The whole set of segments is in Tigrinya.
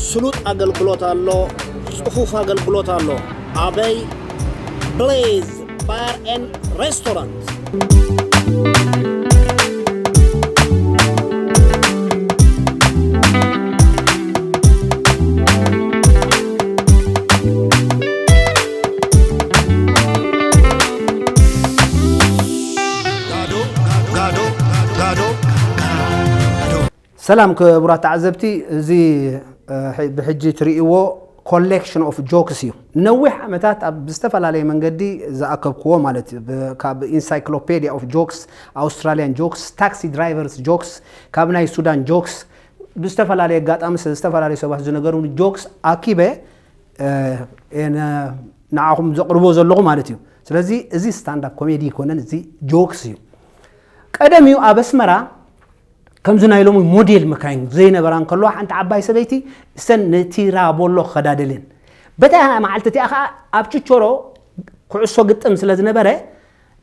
ስሉጥ ኣገልግሎት ኣሎ፣ ጽፉፍ ኣገልግሎት ኣሎ። ኣበይ? ብሌዝ ባር ኤን ሬስቶራንት። ሰላም ክቡራት ተዓዘብቲ፣ እዚ እ፣ ሕ-፣ ብሕጂ ትርእይዎ ኮሌክሽን ኦፍ ጆክስ እዩ። ነዊሕ ዓመታት ኣብ ዝተፈላለየ መንገዲ ዝኣከብክዎ ማለት እዩ። ብ-፣ ካብ ኢንሳይክሎፔድያ ኦፍ ጆክስ፣ ኣውስትራሊያን ጆክስ፣ ታክሲ ድራይቨርስ ጆክስ፣ ካብ ናይ ሱዳን ጆክስ፣ ብዝተፈላለየ ኣጋጣሚ ስ-፣ ዝተፈላለዩ ሰባት ዝነገሩኒ ጆክስ ኣኪበ፣ እ፣ እየ ነ-፣ ንዓኹም ዘቕርቦ ዘለኹ ማለት እዩ። ስለዚ እዚ ስታንዳፕ ኮሜዲ ኣይኮነን፣ እዚ ጆክስ እዩ። ቀደም እዩ ኣብ ኣስመራ ከምዚ ናይ ሎሚ ሞዴል መካይን ዘይነበራ እንከለዋ፣ ሓንቲ ዓባይ ሰበይቲ እሰን ንቲራቦሎ ክኸዳ ደልየን። በታ መዓልቲ እቲኣ ኸዓ ኣብ ችቾሮ ኩዕሶ ግጥም ስለ ዝነበረ፣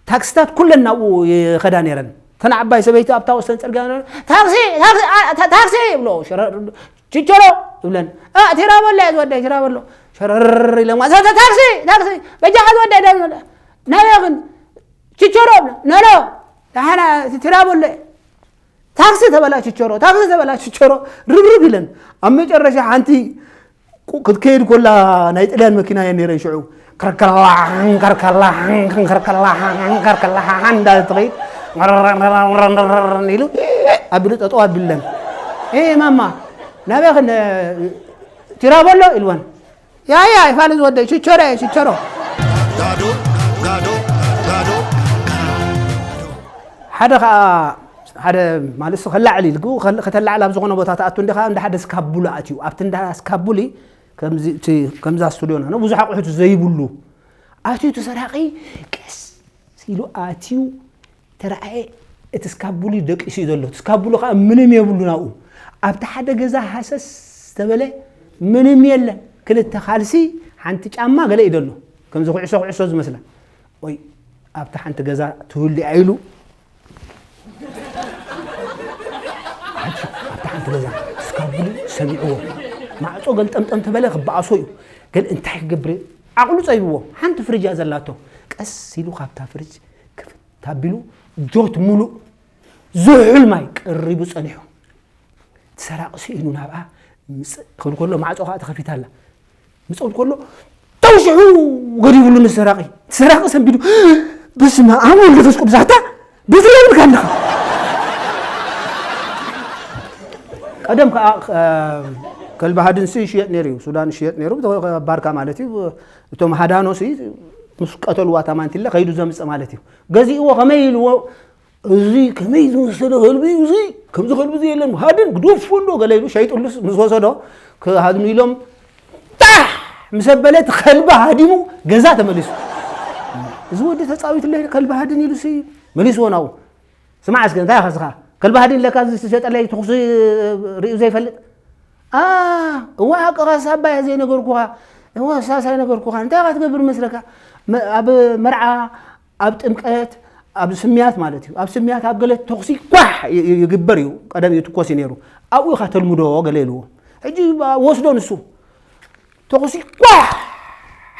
ታክስታት ኩለን ናብኡ ይኸዳ ነይረን። እተን ዓባይ ሰበይቲ ኣብታ ወሰን ጽርግያ ነበረ፣ "ታክሲ፣ ታክሲ፣ ኣ፣ ታ-፣ ታክሲ!" ይብሎ። ሸረር፣ "ችቾሮ!" ይብለን። "ኣ፣ ቲራቦሎ እየ ዝወደይ፣ ቲራቦሎ!" ሸረር ኢለን፣ "ታ-፣ ታ-፣ ታክሲ፣ ታክሲ! በጃኻ ዝወደይ!" ዳ-፣ ናበይ ግን? "ችቾሮ!" ይብሎ። "ኖ፣ ኖ! ደሓና፣ እቲ ቲራቦሎ እየ!" ታክሲ ተበላ ችቸሮ፣ ታክሲ ተበላ ችቸሮ፣ ርብርብ ኢለን። ኣብ መጨረሻ ሓንቲ ቁ-፣ ክትከይድ ኮላ ናይ ጥልያን መኪና እየን ነይረን ሽዑ። ከርከላሓን፣ ከርከላሓን፣ ከርከላሓን፣ ከርከላሓን እንዳለት ትኸይድ። ኢሉ ኣቢሉ ጠጠው ኣቢለን። "ኤ ማማ፣ ናበይ ኽን-፣ ቲራቦሎ?" ኢልወን። "ያ፣ ያ፣ ይፋል ዝወደይ፣ ሽቸሮ እየ፣ ሽቸሮ።" ጋዶ፣ ጋዶ፣ ጋዶ። ሓደ ኸዓ፣ ሓደ ማለት እሱ ከላዕል ኢልኩ፣ ከል-፣ ከተላዕል ኣብ ዝኾነ ቦታ ትኣቱ እንዲኻ፣ እንዳ ሓደ ስካቡላ ኣትዩ። ኣብቲ እንዳ ስካቡሊ፣ ከምዚ፣ እቲ፣ ከምዛ ስቱዲዮና፣ ነው ብዙሕ ኣቑሑት ዘይብሉ። ኣትዩ እቲ ሰራቒ ቀስ ኢሉ ኣትዩ፣ ተረኣየ፣ እቲ ስካቡሊ ደቂሱ እዩ ዘሎ። እቲ ስካቡሊ ኸዓ ምንም የብሉን ኣብኡ። ኣብቲ ሓደ ገዛ ሃሰስ ተበለ፣ ምንም የለን። ክልተ ካልሲ፣ ሓንቲ ጫማ፣ ገለ እዩ ዘሎ። ከምዚ ኩዕሶ ኩዕሶ ዝመስላ። ወይ ኣብታ ሓንቲ ገዛ ትህሉ እያ ኢሉ፣ ኣብታ ሓንቲ ገዛ ስካቡሊ ሰሚዕዎ። ማዕጾ ገልጠምጠም ተበለ፣ ክበኣሶ እዩ። ገል እንታይ ክገብር? ዓቕሉ ጸቢብዎ። ሓንቲ ፍሪጅ እያ ዘላቶ። ቀስ ኢሉ ካብታ ፍሪጅ ክፍት ኣቢሉ ጆት ሙሉእ ዝሑል ማይ ቀሪቡ ጸኒሑ። እቲ ሰራቒ ስኢኑ ናብኣ ምጽእ ክብል ከሎ ማዕጾ ኸኣ ተኸፊታ ኣላ። ምጽእ ክብል ከሎ ተውሽሑ ገዲፉሉ ንሰራቒ። እቲ ሰራቒ ሰንቢዱ፣ "በስመ ኣብ ወወልድ ወመንፈስ ቅዱስ፣ ኣታ ቤት የብልካ ኣለኻ?" ቀደም ከኣ፣ እ፣ ከልቢ ሃድንሲ ይሽየጥ ነይሩ እዩ። ሱዳን ይሽየጥ ነይሩ። ብተ-፣ ባርካ ማለት እዩ። እቶም ሃዳኖሲ ምስ ቀተልዋ እታ ማንቲለ ከይዱ ዘምጽእ ማለት እዩ። ገዚእዎ ከመይ ኢልዎ እዚ ከመይ ዝመሰለ ከልቢ እዩ እዚ? ከምዚ ከልቢ እዚ የለን። ሃድን ግደፎ እንዶ ገለ ኢሉ ሸይጥሉስ ምስ ወሰዶ ክሃድኑ ኢሎም ጣሕ ምስ ኣበለ እቲ ከልቢ ሃዲሙ ገዛ ተመሊሱ። እዚ ወዲ ተጻዊትለይ ከልቢ ሃድን ኢሉሲ መሊስዎ ናብኡ። ስማዕ እስከ እንታይ ኢኻ እስኻ? ከልቢ ሃድን ኢለካ እዚ ዝሸጠለይ ተኹሲ ርእዩ ዘይፈልጥ? ኣ፣ እዋ ሓቅኻ ሳባ እየ ዘይነገርኩኻ። እዋ ሳሳ ኣይነገርኩኻ። እንታይ ኢኻ ትገብር መስለካ? መ-፣ ኣብ መርዓ ኣብ ጥምቀት፣ ኣብ ስምያት ማለት እዩ። ኣብ ስምያት ኣብ ገለ ተኹሲ ኳሕ ይ-፣ ይ-፣ ይግበር እዩ። ቀደም ይትኮስ እዩ ነይሩ። ኣብኡ ኢኻ ተልምዶ ገለ ኢልዎ። ሕጂ ወስዶ ንሱ። ተኹሲ ኳሕ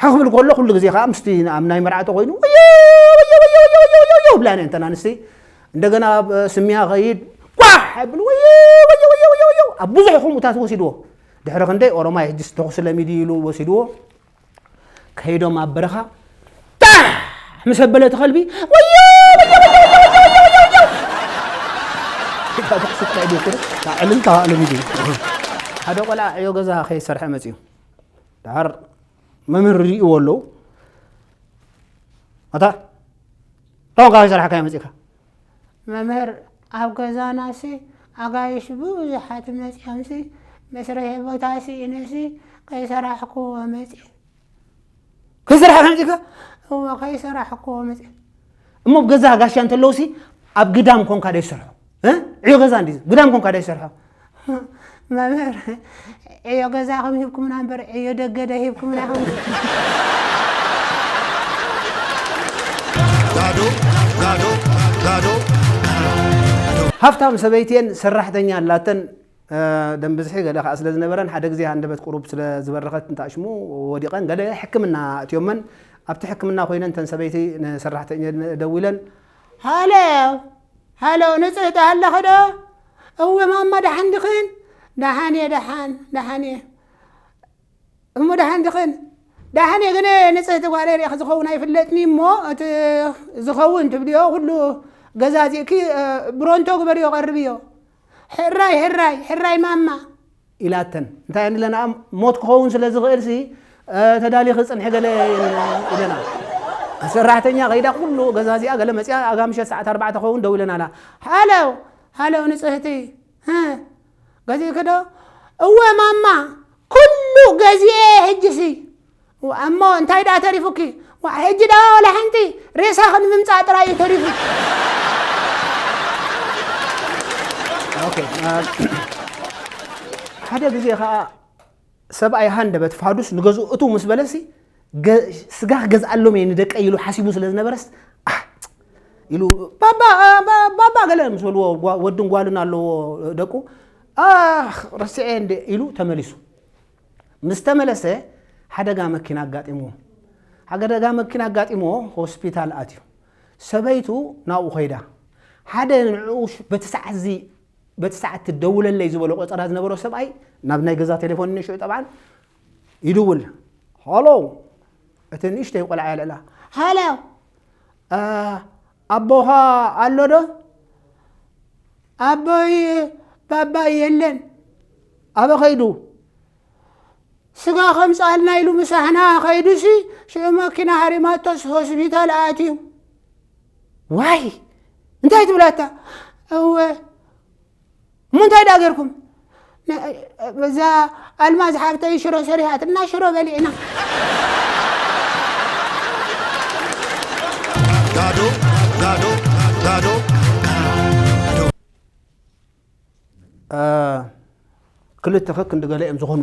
ክብል ከሎ ኩሉ ግዜ ኸዓ ምስቲ ኣብ ናይ መርዓ ተኾይኑ ወዮ፣ ወዮ፣ ወዮ፣ ወዮ፣ ወዮ፣ ወዮ፣ ወዮ ብላ እየን እተን ኣንስቲ። እንደገና ኣብ ስምያ ኸይድ ኳሕ ይብል ወዮ፣ ወዮ፣ ወዮ፣ ወዮ፣ ወዮ። ኣብ ብዙሕ ከምኡታት ወሲድዎ። ድሕሪ ክንደይ ኦሮማይ ሕጂስ ተኹሲ ለሚዱ ኢሉ ወሲድዎ። ከይዶም ኣብ በረኻ ጣሕ ምስ ኣበለ እቲ ከልቢ፣ "ወዮ፣ ወዮ፣ ወዮ፣ ወዮ፣ ወዮ፣ ወዮ፣ ወዮ!" እታ ተኽሲ ትኸይድ እኮ፣ እታ ዕልልታ ኣለሚዱ። ሓደ ቆልዓ ዕዮ ገዛ ከይሰርሐ መጺኡ። ደሓር መምህር ሪእዎ ኣለዉ። ኣታ፣ እንታይ ኮንካ ከይሰራሕካዮ መጺእካ? መምህር፣ ኣብ ገዛናሲ ኣጋይሽ ብዙሓት መጺኦምሲ፣ መስርሒ ቦታ ስኢነሲ፣ ከይሰራሕክዎ መጺእ። ከይሰራሕካ መጺእካ? እወ፣ ከይሰራሕክዎ መጺእ። እሞ ኣብ ገዛ ጋሻ እንተለውሲ፣ ኣብ ግዳም ኮንካ ዶ ይሰርሖ? እ? ዕዮ ገዛ እንዲ፣ ግዳም ኮንካ ዶ ይሰርሖ? መምህር፣ ዕዮ ገዛኹም ሂብኩምና እምበር፣ ዕዮ ደገ ዶ ሂብኩምና ኢኹም? ጋዶ፣ ጋዶ፣ ጋዶ። ሃፍታም ሰበይትየን ሰራሕተኛ ኣላተን፣ ደም ብዝሒ ገለ ከኣ ስለ ዝነበረን፣ ሓደ ግዜ ሃንደበት ቁሩብ ስለ ዝበረኸት እንታሽሙ ወዲቐን፣ ገለ ሕክምና ኣእትዮመን። ኣብቲ ሕክምና ኮይነን፣ እተን ሰበይቲ ንሰራሕተኛ ደዊለን፣ ሃሎ፣ ሃሎ፣ ንጽህቲ ኣለኺ ዶ? እወ ማማ፣ ደሓን ዲኽን? ደሓን እየ፣ ደሓን፣ ደሓን እየ። እሞ ደሓን ዲኽን? ደሓን እየ፣ ግን ንጽህቲ ጓለይ ርኢኺ ዝኸውን ኣይፍለጥኒ እሞ፣ እቲ ዝኸውን ትብልዮ ኩሉ ገዛዚእኪ፣ እ፣ ብሮንቶ ግበርዮ፣ ቀርብዮ። ሕራይ፣ ሕራይ፣ ሕራይ ማማ። ኢላተን። እንታይ እንብለና፣ ሞት ክኸውን ስለ ዝኽእል ሲ፣ እ፣ ተዳሊኺ ጽንሒ ገለ ኢለና። ሰራሕተኛ ከይዳ ኩሉ ገዛዚኣ፣ ገለ መጽያ፣ ኣጋ ምሸት ሰዓት ኣርባዕተ ክኸውን ደው ኢለናላ። ሃሎ፣ ሃሎ ንጽህቲ፣ እ፣ ገዚእኪ ዶ? እወ ማማ፣ ኩሉ ገዚኤ ሕጂሲ። እሞ እንታይ ደኣ ተሪፉኪ? ዋ፣ ሕጂ ደኣ ዋላ ሓንቲ ሬሳኺ ንምምጻእ ጥራይ እዩ ተሪፉ። ኦኬ፣ አ፣ ሓደ ግዜ ኸኣ ሰብኣይ ሃንደበት ፋዱስ ንገዝኡ እትው ምስ በለሲ፣ ገ-፣ ስጋ ክገዝኣሎም እየ ንደቀይ ኢሉ ሓሲቡ ስለ ዝነበረስ፣ ኣህ፣ ኢሉ፣ "ባባ፣ ባ-፣ ባባ" ገለ ምስ በልዎ፣ ጓ-፣ ወድን ጓልን ኣለዎ ደቁ፣ "ኣህ፣ ረሲዐ እንደ" ኢሉ ተመሊሱ። ምስ ተመለሰ ሓደጋ መኪና ኣጋጢምዎ። ሓደጋ መኪና ኣጋጢምዎ ሆስፒታል ኣትዩ። ሰበይቱ ናብኡ ከይዳ። ሓደ ንዕኡ ሽ-፣ በቲ ሰዓት እዚ፣ በቲ ሰዓት ትደውለለይ ዝበሎ ቆጸራ ዝነበሮ ሰብኣይ ናብ ናይ ገዛ ቴሌፎን ንሽዑ ጠብዓን ይድውል። ሃሎ፣ እቲ ንእሽተይ ቆልዓ እያ ልዕላ። ሃሎ፣ እ፣ ኣቦኻ ኣሎ ዶ? ኣቦይ፣ ባባይ የለን። ኣበ ኸይዱ? ስጋ ከምጽኣልና ኢሉ ምሳሕና ኸይዱሲ፣ ሽዑ መኪና ሃሪማቶስ ሆስፒታል ኣትዩ። ዋይ! እንታይ ትብላታ? እወ። እሞ እንታይ ደኣ ጌርኩም? ነ-፣ እዛ ኣልማዝ ሓብተይ ሽሮ ሰሪሓትና፣ ሽሮ በሊዕና። ጋዶ፣ ጋዶ፣ ጋዶ፣ ጋዶ። እ፣ ክልተ ከክንዲ ገለ እዮም ዝኾኑ።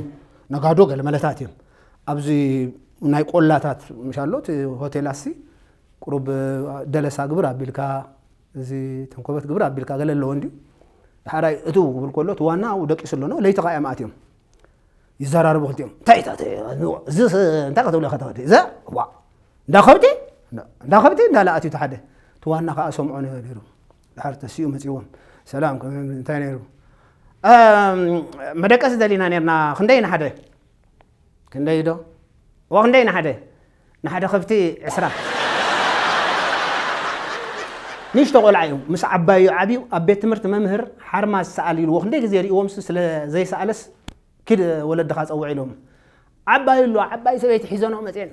ነጋዶ ገለ መለታት እዮም። ኣብዚ ናይ ቆላታት ምሻሎ፣ እቲ ሆቴላሲ ቁሩብ ደለሳ ግብር ኣቢልካ፣ እዚ ተንኮበት ግብር ኣቢልካ ገለ ኣለዎ እንድዩ። ሓራይ እትው ክብል ከሎ፣ እቲ ዋና ኣብኡ ደቂሱ ኣሎ፣ ለይቲ ከኣ እዮም ኣትዮም። ይዘራረቡ ክልቲኦም። እንታይ ኢታ እቲ፣ እዚ ስ-፣ እንታይ ክትብሎ ኢኻ ተወዲ? እዛ? ዋ። እንዳ ከብቲ? እንዳ ከብቲ? እንዳለ ኣትዩ እቲ ሓደ። እቲ ዋና ከኣ ሰምዖ ነ-፣ ነይሩ። ድሓር ተሲኡ መጺዎም። ሰላም፣ ከመይ፣ እንታይ ነይሩ? እም፣ መደቀሲ ደሊና ነይርና። ክንደይ ንሓደ? ክንደይ ዶ? ዋ፣ ክንደይ ንሓደ? ንሓደ ከብቲ ዕስራ። ንእሽቶ ቆልዓ እዩ። ምስ ዓባዩ ዓብዩ ኣብ ቤት ትምህርቲ መምህር ሓርማዝ ሰኣል ኢልዎ። ክንደይ ግዜ ሪእዎምስ ስለ ዘይሰኣለስ ኪድ ወለድኻ ጸውዕ ኢሎም። ዓባይ ኣሎ፣ ዓባይ ሰበይቲ ሒዘንኦ መጽኤን።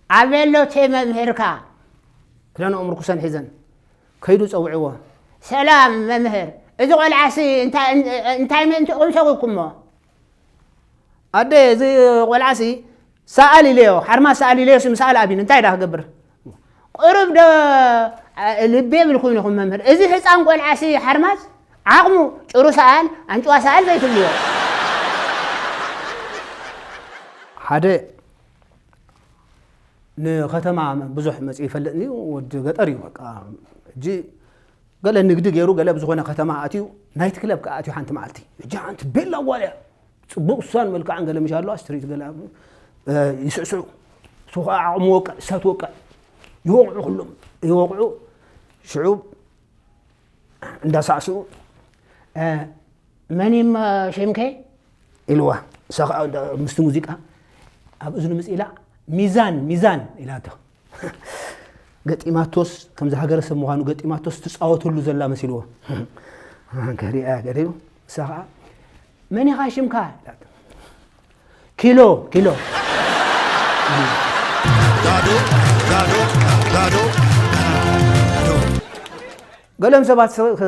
ኣበይ ኣሎ እቲ መምህርካ? ክደንኦ ምርኩሰን ሒዘን። ከይዱ ጸውዕዎ። ሰላም መምህር፣ እዚ ቆልዓሲ እንታይ፣ እንታይ ምእንቲ ኢኹም ሰጒግኩሞ? ኣደ፣ እዚ ቆልዓሲ ሰኣል ኢለዮ፣ ሓርማዝ ሰኣል ኢለዮሲ ምሰኣል ኣቢኒ፣ እንታይ ደኣ ክገብር? ቁሩብ ዶ፣ አ፣ ልቢ የብልኩምን ኢኹም መምህር? እዚ ህጻን ቆልዓሲ ሓርማዝ ዓቕሙ ጭሩ ሰኣል፣ ኣንጭዋ ሰኣል ዘይትብልዎ። ሓደ ንከተማ ብዙሕ መጺኡ ይፈልጥኒ፣ ወዲ ገጠር እዩ በቃ። ሕጂ ገለ ንግዲ ገይሩ፣ ገለ ኣብ ዝኾነ ከተማ ኣትዩ፣ ናይት ክለብ ከኣ ኣትዩ ሓንቲ መዓልቲ። ሕጂ ሓንቲ ቤላ ጓል እያ። ጽቡቕ እሷን መልክዓን ገለ ምሽ ኣለዋ፣ ስትሪት ገለ ኣብ፣ እ፣ ይስዕስዑ። እሱ ኸኣ ዓቕሚ ወቅዕ፣ እሳ ትወቅዕ። ይወቕዑ ኩሎም፣ ይወቕዑ። ሽዑ እንዳሳዕስዑ፣ እ፣ "መን እሞ ሽምከ?" ኢልዋ። እሳ ኸኣ እንዳ-፣ ምስቲ ሙዚቃ ኣብ እዝኑ ምጽእ ኢላ፣ "ሚዛን፣ ሚዛን" ኢላቶ። ገጢማቶስ፣ ከምዚ ሃገረሰብ ምዃኑ ገጢማቶስ ትጻወተሉ ዘላ መሲልዎ። ከሪኣ ገሪቡ፣ እሳ ኸኣ፣ "መን ኢኻ ሽምካ?" ኢላቶ። "ኪሎ፣ ኪሎ።" ጋዶ፣ ጋዶ፣ ጋዶ፣ ጋዶ። ገለም ሰባት ሰ-፣ ከ-፣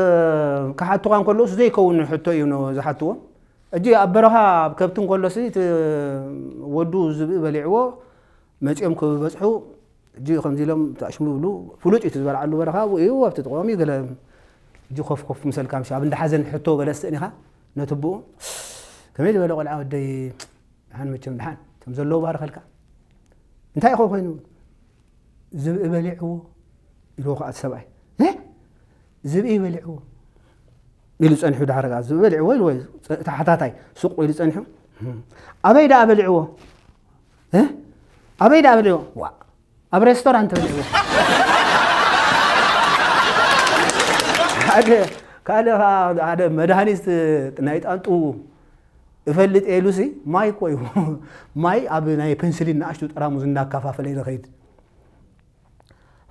ክሓቱኻ እንከለውስ ዘይከውን ሕቶ እዩ ን-፣ ዝሓትዎ። ሕጂ ኣብ በረኻ ኣብ ከብቲ እንከሎሲ እቲ ወዱ ዝብኢ በሊዕዎ መጺኦም ክበጽሑ፣ ሕጂ ከምዚ ኢሎም ተኣሽሙ ይብሉ፣ ፍሉጥ እዩ እቲ ዝበልዓሉ በረኻ ኣብኡ እዩ፣ ኣብቲ ጥቕኦም እዩ፣ ገለ ሕጂ ኮፍ ኮፍ ምሰልካ ምሽ ኣብ እንዳ ሓዘን ሕቶ ገለ ስትእኒኻ ነቲ ኣቦኡ፣ ከመይ ዝበለ ቆልዓ ወደይ፣ ደሓን መቸም ደሓን፣ እቶም ዘለዉ ባርኸልካ። እንታይ ኢኸ ኮይኑ? ዝብኢ በሊዕዎ ኢልዎ ከኣ እቲ ሰብኣይ። እ? ዝብኢ በሊዕዎ። ኢሉ ጸኒሑ። ድሓር ከኣ ዝበልዕዎ ኢሉ ወይ ጸ-፣ ተሓታታይ ስቕ ኢሉ ጸኒሑ። ኣበይ ደኣ በሊዕዎ? እ? ኣበይ ደኣ በሊዕዎ? ዋ፣ ኣብ ሬስቶራንት በሊዕዎ። ሓደ ካልእ ከኣ ሓደ መድሃኒት ናይ ጣንጡ እፈልጥ ኢሉሲ ማይ እኮ እዩ። ማይ ኣብ ናይ ፔንስሊን ንኣሽቱ ጠራሙዝ እንዳከፋፈለ እዩ ዝኸይድ።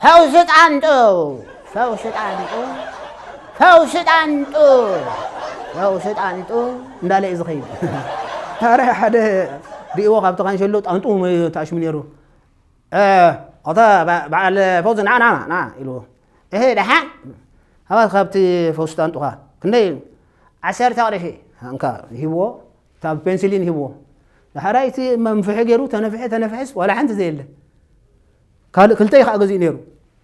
ፈውሲ ጣንጡ፣ ፈውሲ ጣንጡ፣ ፈውሲ ጣንጡ፣ ፈውሲ ጣንጡ እንዳለ እዩ ዝኸይድ። ታዲያ ሓደ ሪእዎ ካብቲ ካንሸሎ ጣንጡ ተኣሽሙ ነይሩ። "እ፣ ኣታ በ-፣ በዓል ፈውዚ፣ ና፣ ና፣ ና" ኢልዎ። "እህ፣ ደሓን? ሃባት ካብቲ ፈውሲ ጣንጡኻ ክንደይ?" "ዓሰርተ ቅርሺ እንካ" ሂብዎ። ካብ ፔንሲሊን ሂብዎ። ዳሕራይ እቲ መንፍሒ ገይሩ ተነፍሐ፣ ተነፍሐስ ዋላ ሓንቲ ዘየለ። ካልእ ክልተ እዩ ከዓ ገዚኡ ነይሩ።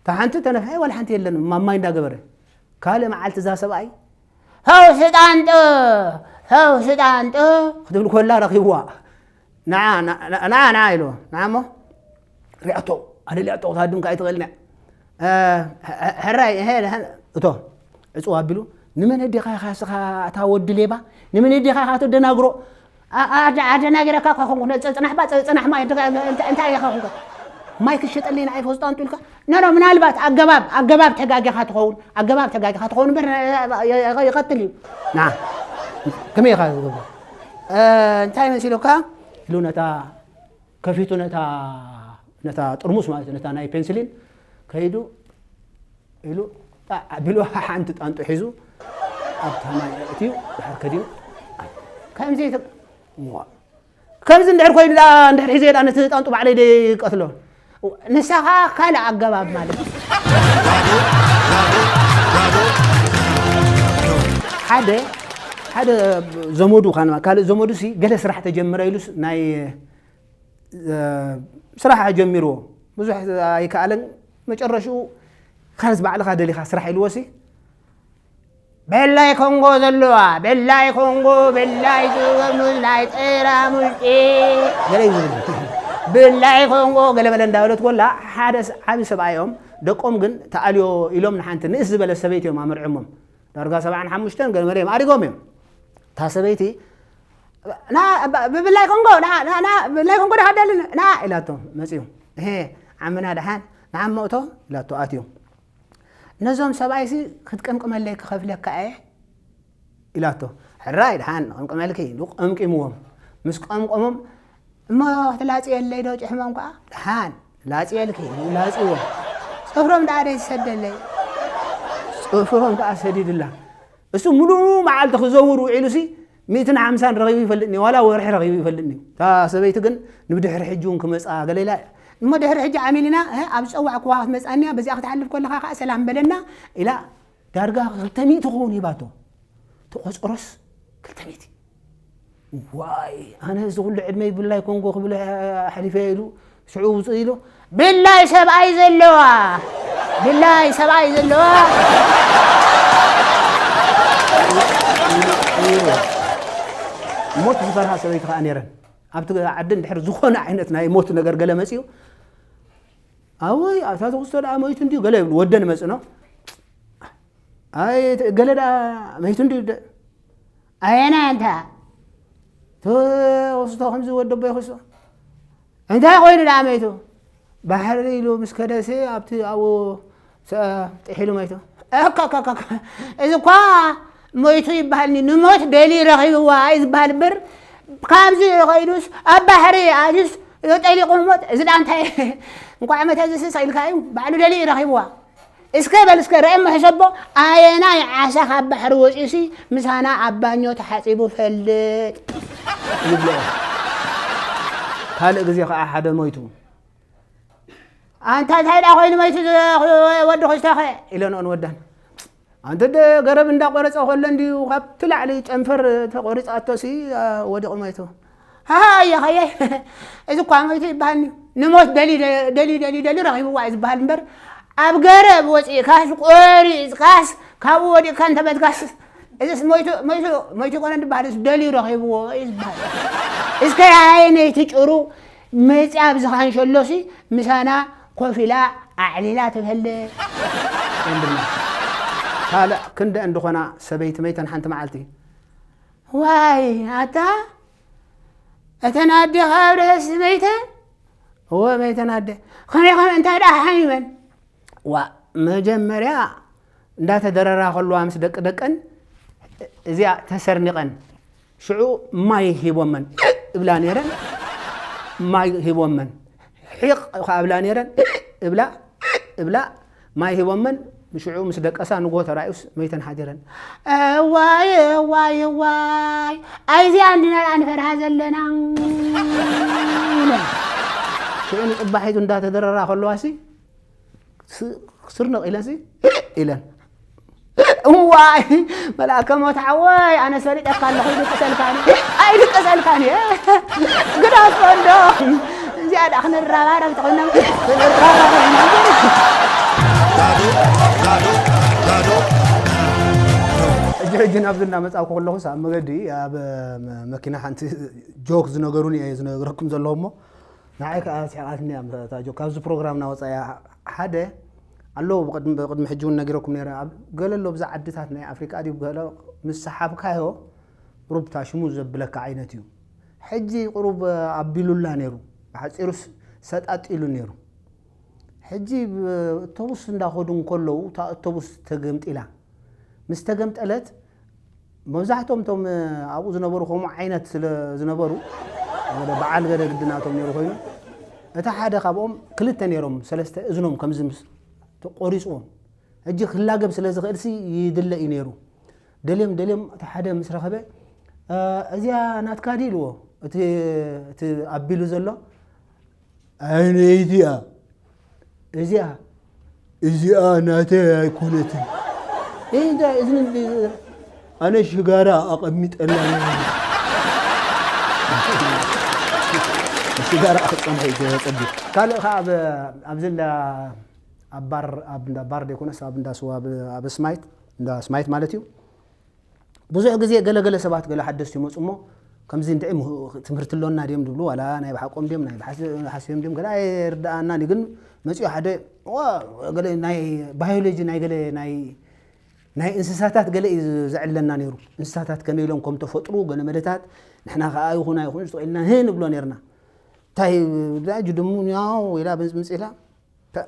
እታ ሓንቲ ተነፍሐ ዋላ ሓንቲ የለን፣ ማማይ እንዳገበረ። ካልእ መዓልቲ እዛ ሰብኣይ፣ "ፈውሲ ጣንጡ፣ ፈውሲ ጣንጡ" ክትብል ኮላ ረኺብዋ። "ንዓ፣ ንዓ፣ ንዓ" ኢልዎ። "ንዓ እሞ ሪኣቶ፣ ኣነ ሊኣቶ ክትሃድም ከኣ ኣይትኽእልን እያ። እ፣ ሕ-፣ ሕ-፣ ሕራይ፣ እሄ፣ ደሓን፣ እቶ፣ ዕጽው ኣቢሉ፣ ንመን ኣዴኻ ኢኻ እስኻ፣ ኣታ ወዲ ሌባ? ንመን ኣዴኻ ኢኻ ተደናግሮ? ኣ-፣ ኣ-፣ ኣደ-፣ ኣደናጊረካ እኳ ኮንኩ፣ ነ-፣ ጸ-፣ ጽናሕ ባ፣ ጸ-፣ ጽናሕ ማ፣ ኣደ-፣ እንታይ፣ እንታይ ኢኻ ኮንካ? ማይ ክሸጠለይ ንዓይ ፈውሲ ጣንጡ ኢልካ?" ኖ፣ ኖ፣ ምናልባት ኣገባብ፣ ኣገባብ ተጋጊኻ ትኸውን፣ ኣገባብ ተጋጊኻ ትኸውን እምበር፣ እ፣ እ፣ እ፣ ይቐትል እዩ። ና፣ ከመይ ኢኻ ዝገብሮ? እ፣ እንታይ መሲሉካ? ኢሉ ነታ ከፊቱ ነታ፣ ነታ ጥርሙስ ማለት እዩ፣ ነታ ናይ ፔንስሊን ከይዱ ኢሉ ጣዕ ኣቢሉ ሓንቲ ጣንጡ ሒዙ ኣብታ ማይ ኣእትዩ ድሓር ከዲኑ። ከምዚ ተ-፣ ዋ፣ ከምዚ እንድሕር ኮይኑ ደኣ፣ እንድሕር ሒዘ ደኣ ነቲ ጣንጡ ባዕለይ ደይ ቀትሎ። ንሳ ኸኣ ካልእ ኣገባብ ማለት እዩ። ሓደ፣ ሓደ ዘመዱ፣ ካልእ ዘመዱ ሲ ገለ ስራሕ ተጀመረ ኢሉስ ናይ እ፣ ስራሕ ጀሚርዎ። ብዙሕ ኣይከኣለን። መጨረሽኡ፣ "ካንስ ባዕልኻ ደሊኻ ስራሕ" ኢልዎሲ፣ "ቤላይ ኮንጎ ዘለዋ፣ ቤላይ ኮንጎ፣ ቤላይ ጥርሙዝ ናይ ጠራሙዝ ጢ-" ገለ እዩ ዝብል። "ቤላይ ኮንጎ" ገለ መለ እንዳበለት ኮላ፣ ሓደ ስ-፣ ዓቢ ሰብኣዮም፣ ደቆም ግን ተኣልዮ ኢሎም ንሓንቲ ንእስ ዝበለት ሰበይቲ እዮም ኣመርዕሞም። ዳርጋ ሰብዓን ሓሙሽተን ገለ መለ እዮም ኣሪጎም እዮም። እታ ሰበይቲ፣ "ና፣ ብ-፣ ብብላይ ኮንጎ፣ ና፣ ና፣ ና፣ ብብላይ ኮንጎ ዲኻ ደሊ፣ ና" ኢላቶ መጺኡ። "እሄ፣ ዓምና ደሓን፣ ንዓሞ እቶ" ኢላቶ ኣትዩ። "ነዞም ሰብኣይሲ ክትቅምቅመለይ ክኸፍለካ እየ" ኢላቶ። "ሕራይ፣ ደሓን፣ ንቕምቅመልኪ" ኢሉ ቀምቂምዎም። ምስ ቀምቀሞም፣ "እሞ ክትላጽየለይ ዶ ጭሕሞም ከኣ?" "ደሓን፣ ላጽየልኪ" ኢሉ ላጽይዎም። "ጽፍሮም ደኣ ደይ ትሰደለይ?" ጽፍሮም ከኣ ሰዲድላ። እሱ ሙሉእ መዓልቲ ክዘውር ውዒሉሲ፣ ሚእትን ሓምሳን ረኺቡ ይፈልጥኒ፣ ዋላ ወርሒ ረኺቡ ይፈልጥኒ። እታ ሰበይቲ ግን ንብድሕሪ ሕጂ እውን ክመጻ ገለ ኢላ፣ "እሞ ድሕሪ ሕጂ ዓሚልና፣ እ፣ ኣብ ዝጸዋዕክዋ ክትመጻኒ እያ፣ በዚኣ ክትሓልፍ ከለኻ ከኣ ሰላም በለና" ኢላ፣ ዳርጋ ክልተ ሚእቲ ክኸውን ሂባቶ። ተቖጸሮስ ክልተ ሚእቲ። ዋይ፣ ኣነ እዚ ኩሉ ዕድመይ ብላይ ኮንጎ ክብል ኣሕሊፈ ኢሉ፣ ሽዑ ውፅእ ኢሉ፣ "ብላይ ሰብኣይ ዘለዋ፣ ብላይ ሰብኣይ ዘለዋ" ሞት ዝፈርሃ ሰበይቲ ከዓ ነይረን። ኣብቲ ዓዲ እንድሕር ዝኾነ ዓይነት ናይ ሞት ነገር ገለ መፂኡ፣ "ኣወይ፣ ኣታ ተኽስቶ ደኣ ሞይቱ እንድዩ" ገለ ይብሉ። ወደን መፅኖ፣ "ኣይ፣ ገለ ደኣ መይቱ እንድዩ ደ-" "ኣየና ኣንታ?" "ተኽስቶ ከምዚ ወደቦ ይኽስቶ?" "እንታይ ኮይኑ ደኣ መይቱ?" "ባሕሪ ኢሉ ምስ ከደሲ ኣብቲ ኣብኡ ሰ-፣ ጥሒሉ መይቱ።" "እከከከከ፣ እዚ እኳ ሞይቱ ይበሃል፣ ንሞት ደልዩ ረኺብዋ እዩ ዝበሃል እምበር፣ ካብዚ ከይዱስ ኣብ ባሕሪ ኣትዩስ ጠሊቑ ሞት፣ እዚ ደኣ እንታይ?" "እንኳዕ መተ ዝስስ ኢልካ እዩ፣ ባዕሉ ደልዩ ረኺብዋ።" "እስከ በል እስከ ርአ እሞ ሕሰቦ፣ ኣየናይ ዓሳ ካብ ባሕሪ ወፂኡሲ ምሳና ኣብ ባኞ ተሓፂቡ ፈልጥ?" ይብሎ። ካልእ ግዜ ከዓ ሓደ ሞይቱ። "ኣንታ እንታይ ደኣ ኮይኑ ሞይቱ ዝ-፣ ወዲ ኹስቶኸ?" ኢለንኦ ንወደን። "ኣንተ ደ ገረብ እንዳቆረፀ ከሎ እንድዩ ካብቲ ላዕሊ ጨንፈር ተቆሪፃቶሲ፣ ኣ፣ ወዲቑ ሞይቱ።" "ሃሃ፣ ኣየ፣ ሃየ፣ እዚ እኳ ሞይቱ ይበሃል እንድዩ። ንሞት ደሊ፣ ደሊ፣ ደሊ፣ ደሊ ረኺብዋ እዩ ዝበሃል እምበር፣ ኣብ ገረብ ወፂእካስ፣ ቆሪፅካስ፣ ካብኡ ወዲቕካ እንተመትካስ፣ እዚስ ሞይቱ፣ ሞይቱ፣ ሞይቱ ይኮነ ዝበሃል፣ እስ ደልዩ ረኺብዎ እዩ ዝበሃል። እስከ ኣየነይቲ ጭሩ መፂኣ ኣብዚ ካንሸሎሲ ምሳና ኮፍ ኢላ ኣዕሊላ ትፈልጥ?" እንድና። ካልእ ክንደአን ዝኾና ሰበይቲ መይተን ሓንቲ መዓልቲ። ዋይ ኣታ፣ እተን ኣዴኻ ኣብ ርእሲ መይተን? እወ መይተን ኣደ። ከመይ ከመይ እንታይ ደኣ ሓሚመን? ዋ፣ መጀመርያ እንዳተደረራ ከለዋ ምስ ደቂ ደቀን እዚኣ ተሰርኒቐን፣ ሽዑ ማይ ሂቦመን እብላ ነይረን። ማይ ሂቦመን፣ ሒቕ ከኣ እብላ ነይረን። እብላ እብላ ማይ ሂቦመን፣ ሽዑ ምስ ደቀሳ ንግሆ ተራእዩስ መይተን ሓዲረን። እዋይ እዋይ እዋይ፣ ኣይዚኣ እንዲና ደኣ ንፈርሃ ዘለና ኢለን። ሽዑ ንጽባሒቱ እንዳተደረራ ከለዋሲ ስ-፣ ስርንቕ ኢለንሲ ኢለን። እዋይ፣ መልኣከ ሞት ሓወይ፣ ኣነ ሰሊጠካ ኣለኹ፣ ኣይድቅሰልካን፣ ኣይድቅሰልካን እየ። ግደፎ እንዶ። እዚኣ ደኣ ክንረባረብ ተኾይና፣ ክንረባረብ ኢና። ሕጂ፣ ሕጂ ናብዚ እናመጻእኩ ከለኹስ ኣብ መገዲ ኣብ መኪና ሓንቲ ጆክ ዝነገሩኒ እየ ዝነግረኩም ዘለኹ እሞ፣ ንዓይ ከኣ ስሒቓትኒ እያ እታ ጆክ። ካብዚ ፕሮግራምና ወጻኢ እያ። ሓደ ኣለዉ፣ ብቕድሚ፣ ብቕድሚ ሕጂ እውን ነጊረኩም ነይረ። ኣብ ገለ ኣሎ፣ ብዛ ዓድታት ናይ ኣፍሪቃ ድዩ ገለ ምስ ሰሓብካዮ፣ ቁሩብ እታ ሽሙ ዘብለካ ዓይነት እዩ። ሕጂ ቁሩብ ኣቢሉላ ነይሩ። ብሓጺሩስ ሰጣጥ ኢሉ ነይሩ። ሕጂ ብ-፣ ኣውቶቡስ እንዳኸዱ እንከለዉ፣ እታ ኣውቶቡስ ተገምጢላ። ምስ ተገምጠለት፣ መብዛሕትኦም እቶም ኣብኡ ዝነበሩ ከምኡ ዓይነት ስለ ዝነበሩ፣ ገለ በዓል ገለ ግድናቶም ነይሩ ኮይኑ፣ እቲ ሓደ ካብኦም ክልተ ነይሮም፣ ሰለስተ እዝኖም ከምዚ ምስ ተቆሪጽዎም፣ ሕጂ ክላገብ ስለ ዝኽእልሲ ይድለ እዩ ነይሩ። ደልዮም ደልዮም እቲ ሓደ ምስ ረኸበ፣ "እ፣ እዚኣ ናትካ ድዩ?" ኢልዎ። እቲ፣ እቲ ኣቢሉ ዘሎ፣ "ኣይነይቲያ፣ እዚኣ፣ እዚኣ ናተይ ኣይኮነትን። እይ፣ እንታይ፣ እዚ ምን-፣ ኣነ ሽጋራ ኣቐሚጠላ ነይረ። ሽጋራ ክትጸንሐ እዩ ዘጸግም." ካልእ ከኣ ኣብ፣ ኣብዚ እንዳ፣ ኣብ ባር፣ ኣብ እንዳ ባር ዘይኮነስ ኣብ እንዳ ስዋ፣ ኣብ፣ ኣብ ስማይት፣ እንዳ ስማይት ማለት እዩ። ብዙሕ ግዜ ገለ ገለ ሰባት ገለ ሓደስቲ ይመጹ እሞ፣ ከምዚ እንድዒ ምሁ-፣ ትምህርቲ ኣሎና ድዮም ዝብሉ፣ ዋላ ናይ ብሓቆም ድዮም፣ ናይ ብሓስ-፣ ሓስዮም ድዮም፣ ገለ ኣይርድኣናን እዩ። ግን መጺኡ ሓደ፣ ዋ፣ ገለ ናይ ባዮሎጂ፣ ናይ ገለ ናይ፣ ናይ እንስሳታት ገለ እዩ ዘዕለና ነይሩ። እንስሳታት ከመይ ኢሎም ከም ተፈጥሩ፣ ገለ መደታት፣ ንሕና ከኣ ይኹን ኣይኹን ተኽኢልና፣ ህ፣ ንብሎ ነይርና። እንታይ፣ ዳጅ ድሙ፣ ኛው፣ ኢላ ብምጽ-፣ ምጽ ኢላ፣ ተ-፣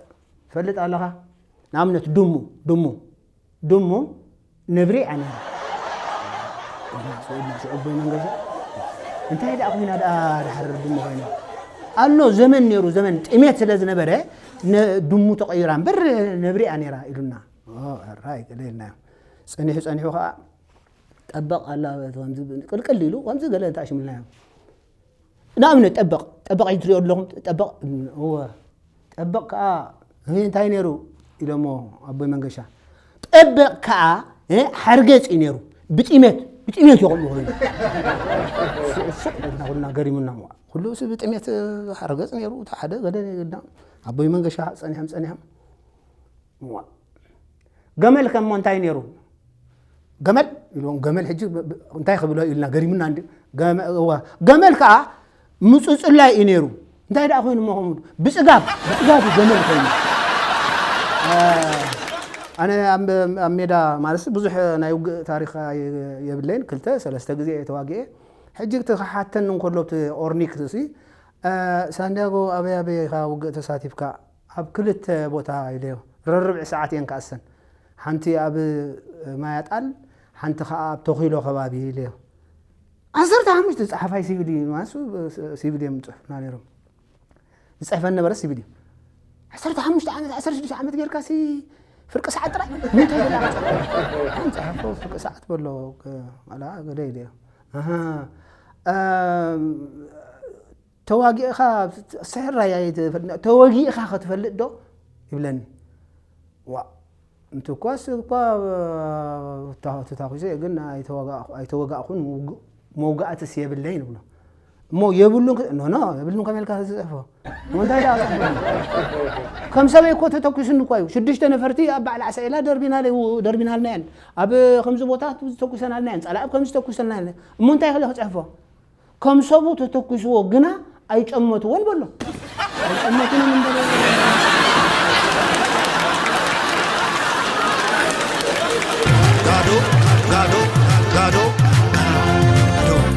ትፈልጥ ኣለኻ? ንኣብነት ድሙ፣ ድሙ። ድሙ ነብሪ እያ ነይራ። እና ስኢልና ሽዑ ኣቦይ መንገሻ፣ እንታይ ደኣ ኮይና ደኣ ድሓር ድሙ ኮይና? ኣሎ ዘመን ነይሩ፣ ዘመን ጥሜት ስለ ዝነበረ፣ ነ-፣ ድሙ ተቐይራ እምበር ነብሪ እያ ነይራ ኢሉና። ኦ፣ ሕራይ ገለ ኢልናዮ። ጸኒሑ፣ ጸኒሑ ኸኣ ጠበቕ ኣላ፣ ከምዚ ቅልቅል ኢሉ፣ ከምዚ ገለ እንታይ ሽምልናዮ። ንኣብነት ጠበቕ፣ ጠበቕ እዩ ትሪኦ ኣለኹም፣ ጠበቕ፣ እወ። ጠበቕ ከኣ፣ "እ፣ እንታይ ነይሩ?" ኢሎሞ ኣቦይ መንገሻ። ጠበቕ ከኣ፣ እ፣ ሓርገጽ እዩ ነይሩ። ብጥሜት፣ ብጥሜት እዩ ከምኡ ኮይኑ። ሱቕ፣ ሱቕ ኢልና ኩልና ገሪሙና። ኩሉ ሲ ብጥሜት፣ እ፣ ሓርገጽ ነይሩ፣ እቲ ሓደ ገለ ነይሩ። ኣቦይ መንገሻ ጸኒሖም፣ ጸኒሖም። እዋ። ገመል ከሞ እንታይ ነይሩ? ገመል ኢልዎም፣ ገመል ሕጂ ብ-፣ ብ-፣ እንታይ ክብሎ ኢልና ገሪሙና እንዲ-፣ ገመ-፣ እዋ። ገመል ከኣ ምጹጽላይ እዩ ነይሩ። እንታይ ደኣ ኮይኑ እሞ ከምኡ? ብጽጋብ፣ ብጽጋብ እዩ ገመል ኮይኑ። እ፣ ኣነ ኣብ፣ ኣብ ሜዳ ማለትስ ብዙሕ ናይ ውግእ ታሪኽ ኣየ-፣ የብለይን። ክልተ፣ ሰለስተ ግዜ እየ ተዋጊኤ። ሕጂ እቲ ክሓተኒ እንከሎ እቲ ኦርኒክ ሲ፣ እ፣ ሳንዲያጎ ኣበይ ኣበይ ኢኻ ውግእ ተሳቲፍካ? ኣብ ክልተ ቦታ ኢለዮ። ረርብዒ ሰዓት እየን ክኣሰን። ሓንቲ ኣብ ማያጣል፣ ሓንቲ ኸኣ ኣብ ተኺሎ ከባቢ ኢለዮ። ዓሰርተ ሓሙሽተ ጸሓፋይ ሲቪል እዩ፣ ማለት ሲቪል እዮም ዝጽሕፉና ነይሮም። ዝጽሕፈን ነበረ ሲቪል እዩ። ዓሰርተ ሓሙሽተ ዓመት፣ ዓሰርተ ሽዱሽተ ዓመት ጌርካ ሲ ፍርቂ ሰዓት ጥራይ? እንታይ ገለ ኣንጻሕፎ ፍርቂ ሰዓት በሎ፣ ከ-፣ ኣላ ገለ ኢለዮ። ኣሃ። እም፣ ተዋጊእኻ፣ ስሕራይ ኣይትፈልጥ፣ ተወጊእኻ ክትፈልጥ ዶ? ይብለኒ። ዋ፣ እንትኳስ እኳ፣ ታ-፣ ተታኲሰ ግን ኣይተወጋእኹ-፣ ኣይተወጋእኹን፣ ውግ-፣ መውጋእትስ የብለይን ይብሎ። እሞ የብሉን ክ-፣ ኖ፣ ኖ፣ የብሉን ከመይ ኢልካ ዝጽሕፎ? እሞ እንታይ ደኣ ጽሕፎ? ከም ሰበይ እኮ ተተኲሱኒ እኳ እዩ። ሽዱሽተ ነፈርቲ ኣብ በዓል ዓሰ ኢላ ደርቢናለ-፣ ደርቢናልና እየን። ኣብ ከምዚ ቦታ ተኩሰናልና እየን። ጸላኢ ኣብ ከምዚ ተኩሰናልና እየን። እሞ እንታይ ኢለ ክጽሕፎ? ከም ሰቡ ተተኲስዎ ግና ኣይጨመትዎን በሎ። ኣይጨመትንን እምበር።